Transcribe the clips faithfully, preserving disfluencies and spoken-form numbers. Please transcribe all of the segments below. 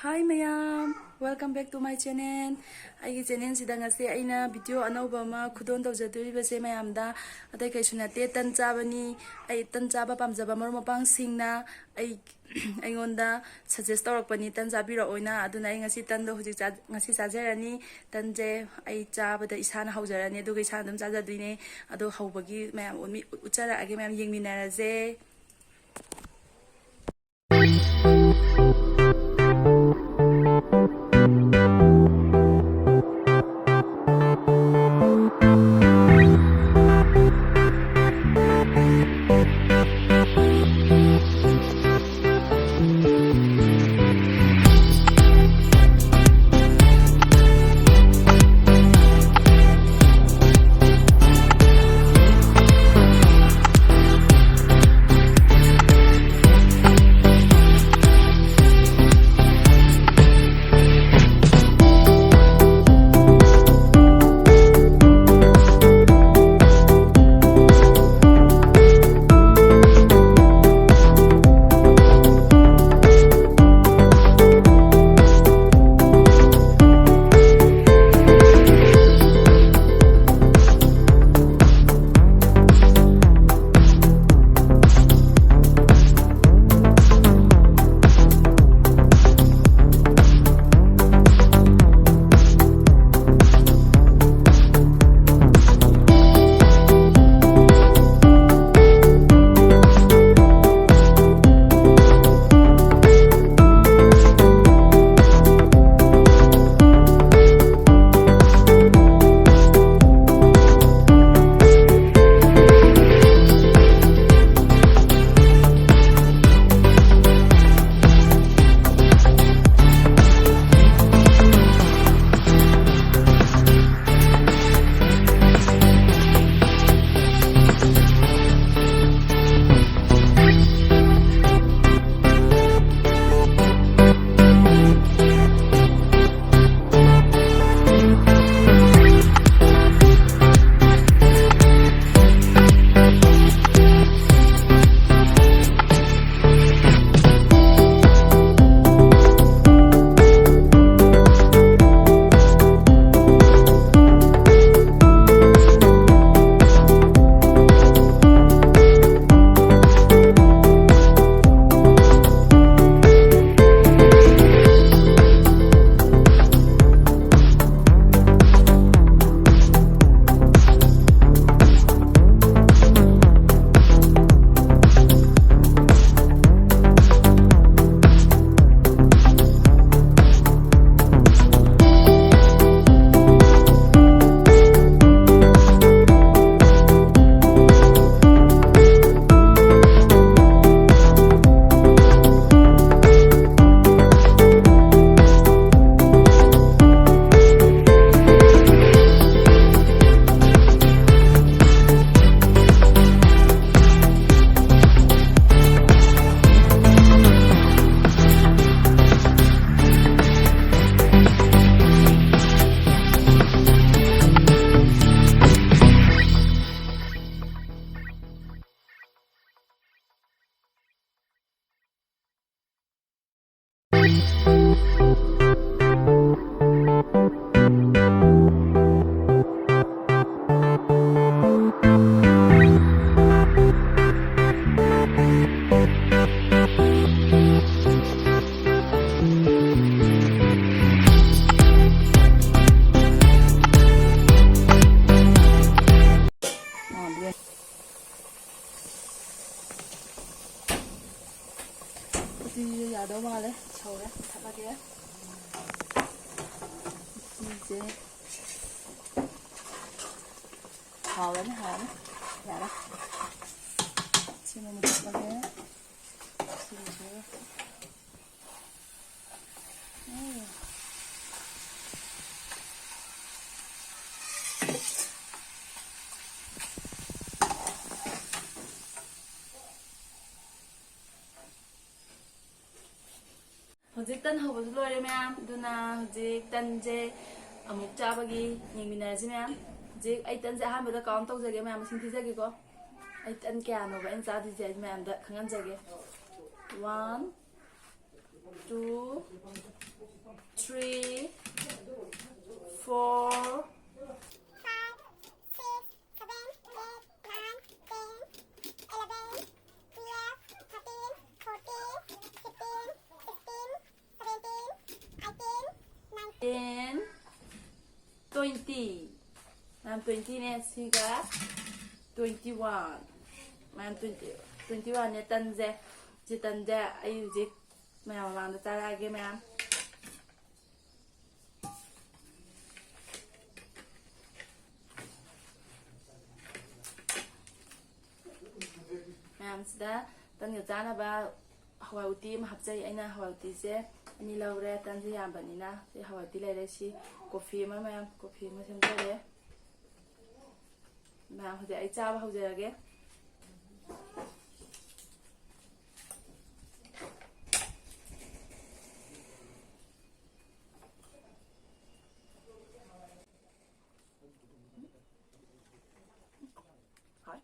Hi ꯃꯌꯥꯝ, welcome back to my channel. ꯑꯩꯒꯤ ꯆꯦꯅꯦꯜꯁꯤꯗ ꯉꯁꯤ ꯑꯩꯅ ꯚꯤꯗꯤꯑꯣ ꯑꯅꯧꯕ ꯑꯃ ꯈꯨꯗꯣꯜ ꯇꯧꯖꯗꯣꯔꯤꯕꯁꯦ ꯃꯌꯥꯝꯗ ꯑꯇꯩ ꯀꯩꯁꯨ ꯅꯠꯇꯦ, ꯇꯟ ꯆꯥꯕꯅꯤ꯫ ꯑꯩ ꯇꯟ ꯆꯥꯕ ꯄꯥꯝꯖꯕ ꯃꯔꯨꯞ ꯃꯄꯥꯡꯁꯤꯡꯅ ꯑꯩ ꯑꯩꯉꯣꯟꯗ ꯁꯖꯦꯁ ꯇꯧꯔꯛꯄꯅꯤ ꯇꯟ ꯆꯥꯕꯤꯔꯛꯑꯣꯅ꯫ ꯑꯗꯨꯅ ꯑꯩ ꯉꯁꯤ ꯇꯟꯗꯣ ꯍꯧꯖꯤꯛ ꯆꯥ- ꯉꯁꯤ ꯆꯥꯖꯔꯅꯤ꯫ ꯇꯟꯁꯦ ꯑꯩ ꯆꯥꯕꯗ ꯏꯁꯥꯅ ꯍꯧꯖꯔꯅꯤ, ꯑꯗꯨꯒ ꯏꯁꯥꯅ ꯑꯗꯨꯝ ꯆꯥꯖꯗꯣꯏꯅꯦ꯫ ꯑꯗꯣ ꯍꯧꯕꯒꯤ ꯃꯌꯥꯝ ꯎꯠꯃꯤ- ꯎꯠꯆꯔꯛꯑꯒꯦ, ꯃꯌꯥꯝ ꯌꯦꯡꯃꯤꯟꯅꯔꯁꯦ꯫ ꯎꯇꯤꯁꯦ ꯌꯥꯗꯧ ꯃꯥꯜꯂꯦ꯫ ꯁꯧꯔꯦ꯫ ꯃꯨꯊꯠꯂꯒꯦ꯫ ꯎꯇꯤꯁꯦ ꯍꯥꯎꯔꯅꯤ, ꯍꯥꯎꯔꯅꯤ꯫ ꯌꯥꯔꯦ꯫ ꯁꯤꯃ ꯃꯨꯊꯠꯂꯒꯦ꯫ ꯁꯤꯃꯁꯨ꯫ ꯎꯝ꯫ ꯍꯧꯖꯤꯛ ꯇꯟ ꯍꯧꯕꯁꯨ ꯂꯣꯏꯔꯦ ꯃꯌꯥꯝ꯫ ꯑꯗꯨꯅ ꯍꯧꯖꯤꯛ ꯇꯟꯁꯦ ꯑꯃꯨꯛ ꯆꯥꯕꯒꯤ ꯌꯦꯡꯃꯤꯟꯅꯔꯁꯤ ꯃꯌꯥꯝ꯫ ꯍꯧꯖꯤꯛ ꯑꯩ ꯇꯟꯁꯦ ꯑꯍꯥꯟꯕꯗ count ꯇꯧꯖꯒꯦ ꯃꯌꯥꯝ, ꯃꯁꯤꯡ ꯊꯤꯖꯒꯦꯀꯣ꯫ ꯑꯩ ꯇꯟ ꯀꯌꯥꯅꯣꯕ ꯑꯩꯅ ꯆꯥꯗꯣꯏꯁꯦ, ꯑꯩ ꯃꯌꯥꯝꯗ ꯈꯪꯍꯟꯖꯒꯦ꯫ One, two, three, four, five, six, seven, eight, nine, ten, eleven, twelve, thirteen, fourteen, fifteen, sixteen, seventeen, eighteen, nineteen, ten, twenty꯫ ꯃꯌꯥꯝ, twenty ꯅꯦ꯫ ꯁꯤꯒ twenty one꯫ ꯃꯌꯥꯝ, twenty, twenty one ꯅꯦ ꯇꯟꯁꯦ꯫ ꯁꯤ ꯇꯟꯁꯦ ꯑꯩ ꯍꯧꯖꯤꯛ ꯃꯌꯥꯝ ꯃꯃꯥꯡꯗ ꯆꯥꯔꯛꯑꯒꯦ ꯃꯌꯥꯝ꯫ ꯃꯌꯥꯝꯁꯤꯗ ꯇꯟꯒ ꯆꯥꯅꯕ ꯍꯋꯥꯏ ꯎꯇꯤ ꯑꯃ ꯍꯥꯞꯆꯩ꯫ ꯑꯩꯅ ꯍꯋꯥꯏ ꯎꯇꯤꯁꯦ ꯑꯅꯤ ꯂꯧꯔꯦ, ꯇꯟꯁꯦ ꯌꯥꯝꯕꯅꯤꯅ꯫ ꯁꯤ ꯍꯋꯥꯏ ꯎꯇꯤ ꯂꯩꯔꯦ꯫ ꯁꯤ coffee ꯑꯃ ꯃꯌꯥꯝ, coffee ꯑꯃ ꯁꯦꯝꯖꯔꯦ꯫ ꯃꯌꯥꯝ, ꯍꯧꯖꯤꯛ ꯑꯩ ꯆꯥꯕ ꯍꯧꯖꯔꯒꯦ꯫ ꯍꯣꯏ꯫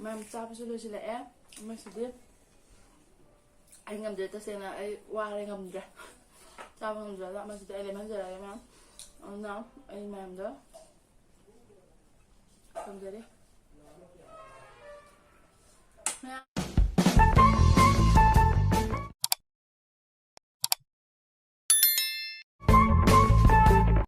ꯃꯌꯥꯝ ꯆꯥꯕꯁꯨ ꯂꯣꯏꯁꯤꯜꯂꯛꯑꯦ꯫ ꯃꯁꯤꯗꯤ ꯑꯩ ꯉꯝꯗ꯭ꯔꯦ, ꯇꯁꯦꯡꯅ ꯑꯩ ꯋꯥꯔꯦ, ꯉꯝꯗ꯭ꯔꯦ꯫ ꯆꯥꯕ ꯉꯝꯗ꯭ꯔꯦ꯫ ꯑꯗꯣ ꯃꯁꯤꯗꯤ ꯑꯩ ꯂꯦꯝꯍꯟꯖꯔꯒꯦ ꯃꯌꯥꯝ꯫ ꯑꯗꯨꯅ ꯑꯩ ꯃꯌꯥꯝꯗ ꯊꯝꯖꯔꯤ꯫